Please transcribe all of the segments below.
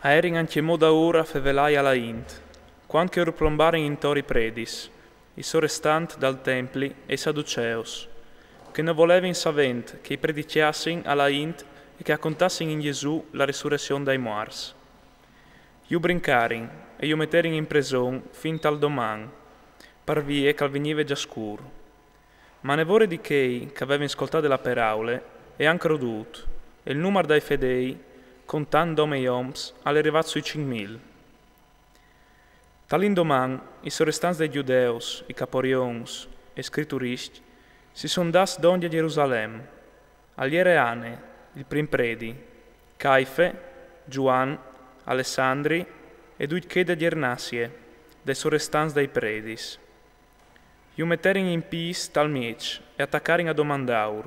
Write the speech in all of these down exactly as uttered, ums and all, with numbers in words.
A erin ancjemò daûr a fevelâi a la int, cuant che ur plombarin intor i predis, i sorestant dal templi e i saduceus, che no volevin savênt che i predicjassin a la int e che a contassin in Jesù la resurezion dai muarts. Ju brincarin e ju meterin in preson fin tal doman, par vie che al vignive za scûr. Ma nevore di chei che a vevin scoltade la peraule e a àn crodût, e il numar dai fedei, contant dome i oms, al è rivât sui cinc mil. Tal indoman, i sorestants dai Judeus, i caporions e i scriturists si son dâts dongje a Jerusalem. Al jere Ane, il prin predi, Caife, Zuan, Alessandri e ducj chei da Gernasie, dai sorestants dai predis. Ju meterin in pîts tal mieç e a tacarin a domandâur: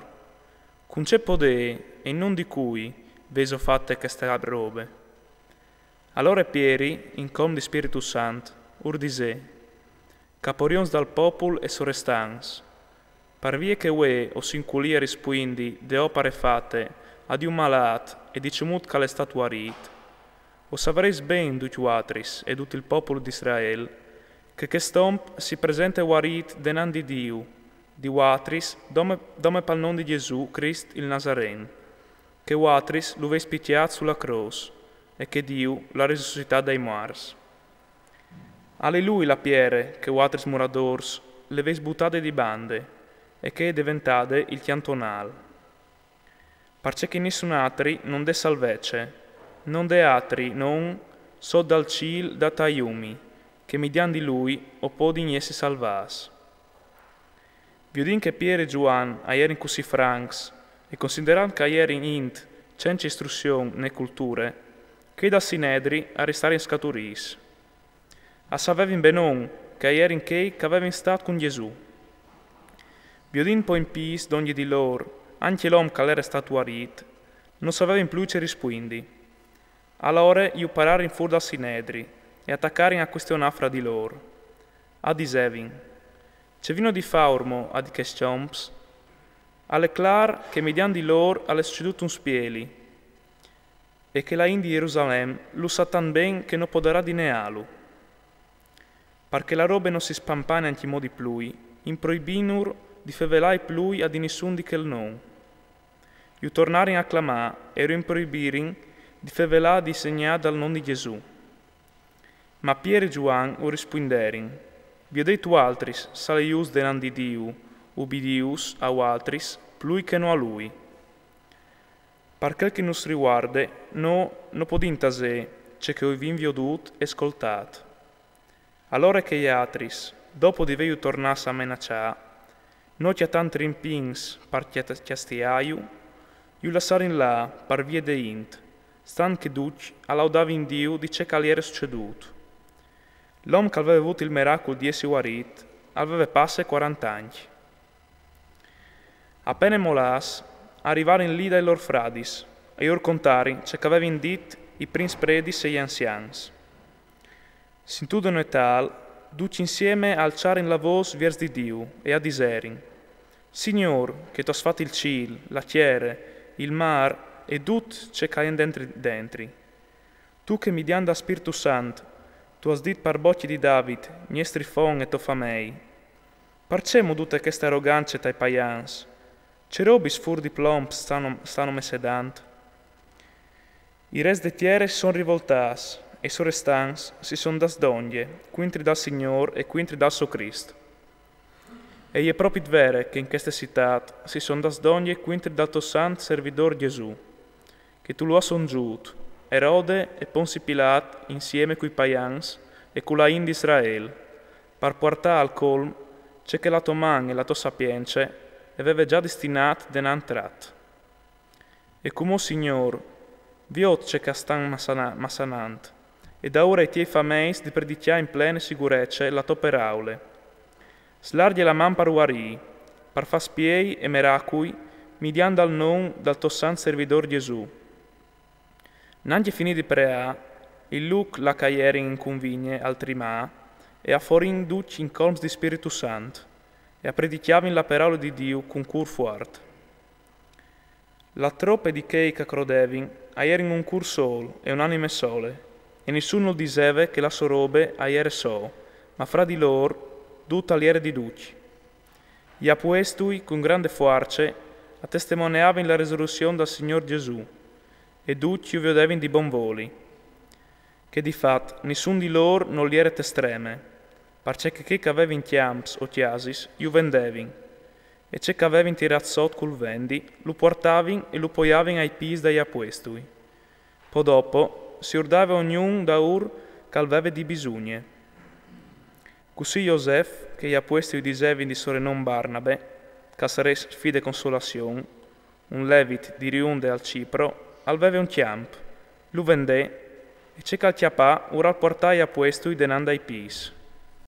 «Cun ce podê e in non di cui vêso fate cheste robe?» Alore Pieri, incolm di Spiritu Sant, ur disè: «Caporions dal popul e sorestants, par vie che vuê o sin culì a rispuindi de opare fate a di un malât e di cemût che al è stât vuarît, o savarês ben ducj vuatris e dut il popul di Israel, che chest om si presente vuarît denant di Diu, di vuatris, dome, dome pal non di Jesù Crist il Nazaren, che vuatris lu vês picjât su la crôs, e che Diu l'à resuscitât dai muarts. Al è lui la piere che vuatris muradôrs le vês butade di bande e che e je deventade il cjantonâl. Parcè che nissun atri non dè salvece, non dè atri non sot dal cîl dât ai umi, che midiant di lui o podin jessi salvâts.» Viodint che Pieri e Zuan a jerin cussì francs e considerant che a jerin int cence istruzion né culture, chei dal Sinedri a ristarin scaturîts. A savevin benon che a jerin chei che a vevin stât cun Jesù. Viodint po in pîts dongje di lôr ancje l'om che al jere stât vuarît, no savevin plui ce rispuindi. Alore ju pararin fûr dal Sinedri e a tacarin a cuestionâ fra di lôr. A disevin: «Ce vino di fâur mo a di chescj oms? Al è clâr che midiant di lôr al è sucedût un spieli, e che la int di Jerusalem lu sa tant ben che no podarà di neâlu. Par che la robe no si spampane ancjemò di plui, improibìnur di fevelâi plui a di nissun di chel non.» Ju tornarin a clamâ e ur improibirin di fevelâ di segnâ dal non di Jesù. Ma Pieri e Zuan ur rispuinderin: «Viodêt vualtris s'al è just denant di Diu ubidîus a vualtris plui che no a lui. Par chel che nus rivuarde, no, no podìn tasê ce che o vin viodût e scoltât.» Alore chei atris, dopo di vêju tornâts a menaçâ, no cjatant rimpins par cjat-, cjastiâju, ju lassarin lâ par vie de int, stant che ducj a laudavin Diu di ce che al jere sucedût. L'om che al veve vût il meracul di jessi vuarît al veve passe cuarante agns. A pene molâts, a rivarin li dai lôr fradis, e jur contarin ce che a vevin dit i prins predis e i anzians. Sintudone tâl, ducj insieme a alçarin la vôs viers di Diu e a diserin: «Signôr, che tu âs fat il cîl, la tiere, il mâr e dut ce che a àn dentri, dentri. Tu che midiant dal Spirtu Sant, tu âs dit par bocje di David, gnestri font e to famei. Parcè mo dute cheste arogance tai paians? Ce robis fûr di plomb stano, stano messedant?» I rets de tiere si son rivoltâts, e i sorestants si son dâts dongje, cuintri dal Signôr e cuintri dal so Crist. E je propit vere che in cheste citât si son dâts dongje cuintri dal to sant servidôr Jesù, che tu lu âs onzût, Erode e Ponzi Pilat insieme cui paians e cu la int di Israel, par puartâ al colm ce che la to man e la to sapience e veve za destinât denant trat. E cumò, Signôr, viôt ce che a stan massana-, massanant, e daûr ai tiei fameis di predicjâ in plene sigurece la tô peraule. Slargje la man par vuarî, par fâ spiei e meracui, midiant dal non dal to sant servidôr Jesù. Nancje finît di preâ, il lûc là che a jerin in cunvigne al trimà, e a forin ducj incolms di Spiritu Sant, e a predicjavin la peraule di Diu cun cûr fuart. La trope di chei ch'a crodevin a jerin un cûr sôl e un'anime sole, e nissun nol diseve che la sô robe a jere sô, ma fra di lôr dut al jere di ducj. I apuestui, cun grande fuarce, a testemoneavin la resurrezion dal Signôr Gesù, e ducj ju viodevin di bon voli. Che di fat nissun di lôr nol jere te streme, parcè che ce ch'a vevin cjamps o cjasis ju vendevin, e ce ch'a vevin tirât sot cul vendi lu puartavin e lu poiavin ai pîts dai apuestui. Po dopo si urdave ognun daûr ch'al veve di bisugne. Cussì Josef, che i apuestui disevin di sorenom Barnabe, ch'al sarès fi de consolazion, un levit di riunde al Cipro, al veve un cjamp, lu vendè, e ce ch'al cjapà ur al puartà ai apuestui denant dai pîts.